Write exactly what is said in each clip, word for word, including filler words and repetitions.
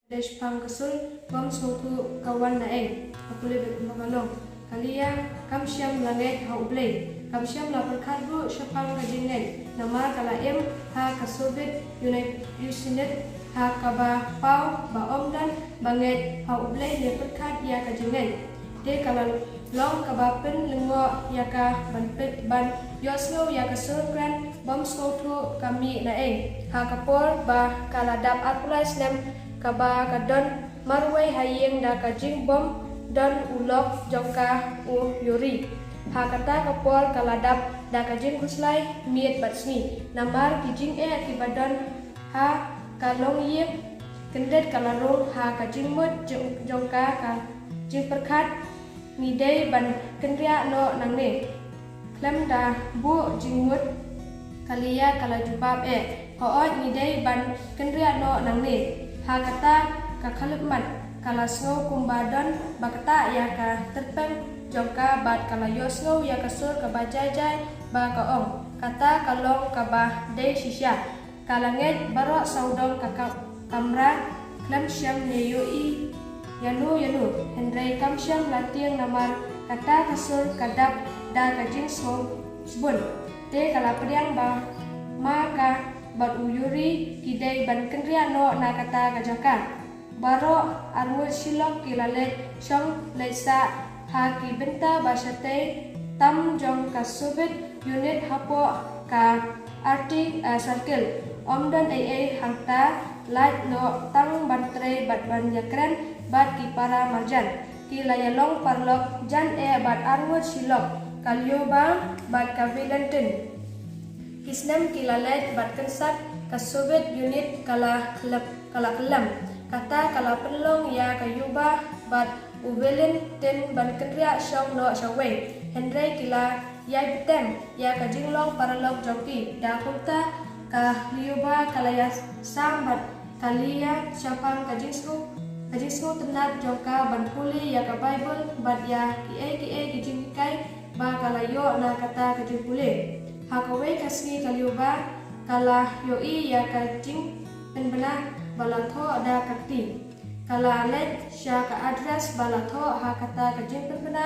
Dei shaphang ka sur bym sngewthuh ka wan na ei. Ka pule bad kumba ka long. Ka Lia kam shym la ngeit ha U Blei. Kam shym la pyrkhat ruh shaphang ka jingngeit. Namar ka la im ha ka Soviet United ha kaba paw ba ym don ba ngeit ha U Blei ne pyrkhat ïa ka jingngeit. Te ka la long kaba pynlyngngoh ïa ka ban pyn ban ïohsngew ïa ka sur kren bym sngewthuh ka mih na ei. Ha ka por ba ka la dap arphew lai snem kaba ka don marwei ha ïing da ka jingbym don u lok jong ka u Yuri. Ha kata ka por ka la dap da ka jingkhuslai miet bad sngi. Namar ki jingeh kiba don ha ka longïing kyndit ka la rung ha ka jingmut jong, jong ka ka jingpyrkhat ngi dei ban kynriah noh nangne. Khlem da buh jingmut ka Lia ka la jubab eh. Hooid ngi dei ban kynriah noh nangne. Ha kata ka khyllipmat ka la sngew kumba don ba ktah ïa ka tyrpeng jong ka bad ka la ïohsngew ïa ka sur kaba jai jai ba ka ong. Kata ka long kaba dei shisha. Ka la ngeit baroh sawdong ka ka kamra khlem shym ne ïohi ïano ïano. Hynrei kam shym la tieng namar kata ka sur ka dap da ka jingsngew sbun. Te ka la pdiang ba ma ka bad u Yuri ki dei ban kynriah noh na kata ka jaka. Baroh arngut shilok ki la leit shong leit sah ha ki bynta ba shatei tam jong ka Soviet Union hapoh ka Arctic, eh, Circle. Ym don ei ei hangta, lait noh tang ban trei bad ban ïakren bad ki para marjan. Ki la ïalong paralok jan eh bad arngut shilok, ka Lyuba bad ka Valentin. Ki snem ki la leit bad kynsat ka Soviet Union ka la khlem, ka la kyllem. Kata ka la pynlong ïa ka Lyuba bad u Valentin ban kynriah shong noh shawei. Hynrei ki la ïai bteng ïa ka jinglong paralok jong ki. Da kumta ka Lyuba ka la ïasam bad ka Lia shaphang ka jingsngew, ka jingsngewtynnat jong ka ban pule ïa ka Baibl bad ïa kiei kiei ki jinghikai ba ka la ïoh na kata ka jingpule. Ha kawei ka sngi ka Lyuba ka la ïohi ïa ka jingpynbna ba la thoh da ka kti. Ka la leit sha ka address ba la thoh ha kata ka jingpynbna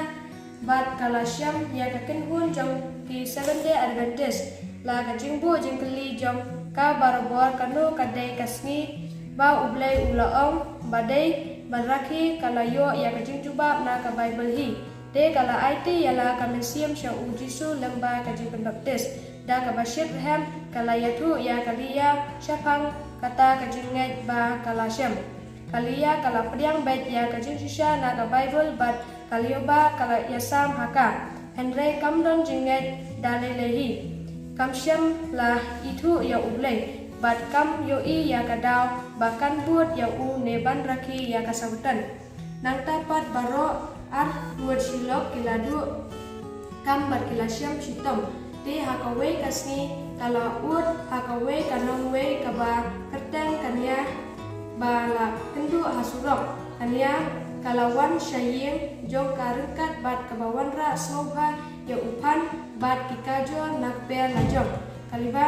bad ka la shem ïa ka kynhun jong ki Seventh Day Adventist. La ka jingbuh jingkylli jong ka barabor kano ka dei ka sngi ba U Blei u la ong ba dei ban rakhe, ka la ïoh ïa ka jingjubab na ka Baibl hi. Te ka la aiti ïa la ka mynsiem sha U Jisu lyngba ka jingpynbaptis. Da kaba shit rhem ka la ïathuh ïa ka Lia shaphang kata ka jingngeit ba ka la shem. Ka Lia ka la pdiang beit ïa ka jingshisha na ka Baibl bad ka Lyuba ka la ïasam ha ka. Hynrei kam don jingngeit da lei lei hi. Kam shym la ithuh ïa U Blei bad kam ïohi ïa ka daw ba kan bud ïa u ne ban rakhe ïa ka Soitan. Nangta pat baroh arngut shilok ki la duh kam bad ki la shem shitom. Te ha kawei ka sngi ka la ud ha kawei ka nongwei kaba kyrteng ka Nia ba la kynduh ha surok. Ka Nia ka la wan sha ïing jong ka ryngkat bad kaba wanrah sngewbha ïa u Phan bad ki kajor na kper lajong. Ka Lyuba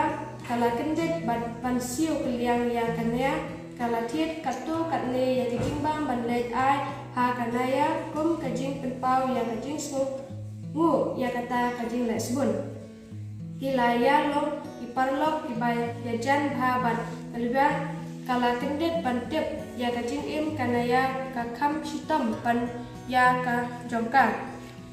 ka la kyndit ban, ban siew kylliang ïa ka Nia. Ka la thied katto katne ïa ka jingbam ban leit ai ha ka Nia kum ka jingpynpaw ïa ka jingsngew nguh ïa kata ka jingleh sbun. Ki la ïa long ki paralok kiba ïajan bha bad ka Lyuba ka la kyndit ban tip ïa ka jingim ka Nia ka kham shitom ban ïa ka jong ka.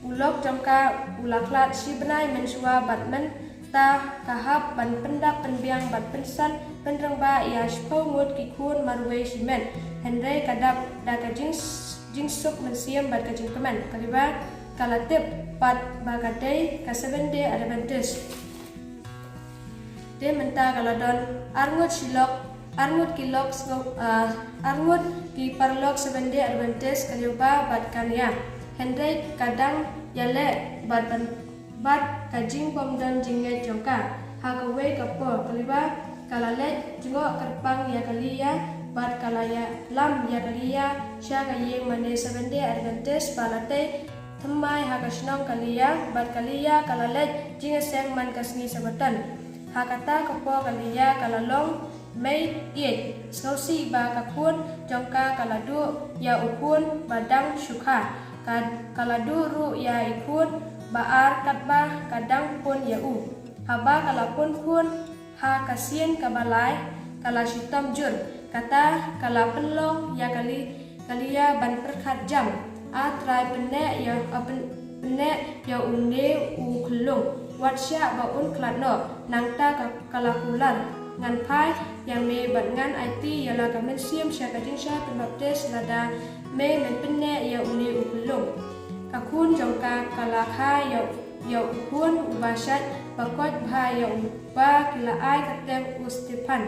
U lok jong ka u la khlad shi bnai mynshuwa bad mynta ka hap ban pyndap pynbiang bad pynsan pynrangbah ïa shiphew ngut ki khun marwei shimet. Hynrei ka dap da ka jing, jingsuk mynsiem bad ka jingkmen. Ka Lyuba ka la tip pat ba ka dei ka Seventh Day Adventist. Te mynta ka la don arngut shilok, arngut ki lok sngew, ah, arngut ki paralok Seventh Day Adventist, ka Lyuba bad ka Nia. Hynrei ka dang ïaleh bad ban, bad ka jingbymdon jingngeit jong ka. Ha kawei ka por ka Lyuba ka la leit jngoh kyrpang ïa ka Lia bad ka la ïalam ïa ka Lia sha ka ïing mane Seventh Day Adventist ba la tei thymmai ha ka shnong ka Lia bad ka Lia ka la leit jingïaseng man ka sngi Sabbaton. Ha kata ka por ka Lia ka la long mei ieid. Sngewsih ba ka khun jong ka ka la duh ïa u khun ba dang shu kha. Ka, ka la duh ruh ïa i khun ba ar katba ka dang pun ïa u. Haba ka la pun khun ha ka sien kaba lai, ka la shitom jur. Kata ka la pynlong ïa ka Li, ka Lia ban pyrkhat jam. A Trai, pynneh ïa, a pyn, pynneh ïa une u khyllung. Wat shah ba un khlad noh, nangta ka, ka la kular. Ngan phai ïa me bad ngan aiti ïa la ka mynsiem sha ka jingshai pynbaptis lada me men pynneh ïa une u khyllung. Ka khun jong ka ka la kha ïa, ïa u khun uba shait ba koit bha ïa uba ki la ai kyrteng u Stephan.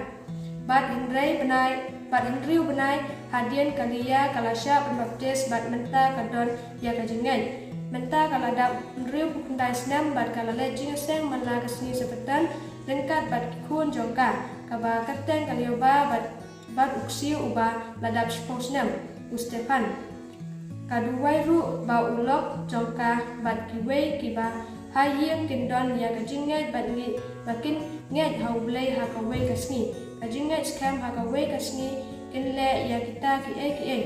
Bad hynrei bnai, bad hynriew bnai hadien ka Lia ka la shah pynbaptis bad mynta ka don ïa ka jingngeit. Mynta ka la dap hynriewphew khyndai snem bad ka la leit jingïaseng man la ka sngi Sabbaton ryngkat bad ki khun jong ka, kaba kyrteng ka Liaba bad, bad u ksiew uba la dap shiphew snem, u Stephan. Ka duwai ruh ba u lok jong ka bad kiwei kiba ha ïing kin don ïa ka jingngeit bad ngi ba kin ngeit ha U Blei ha kawei ka sngi. Ka jingngeit skhem ha kawei ka sngi kin leh ïa kita kiei kiei.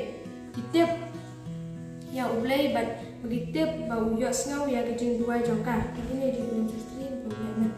Ki tip ïa U Blei bad ba ki tip ba u ïohsngew ïa ka jingduwai jong ka. Kine ki jingduwai jong ka.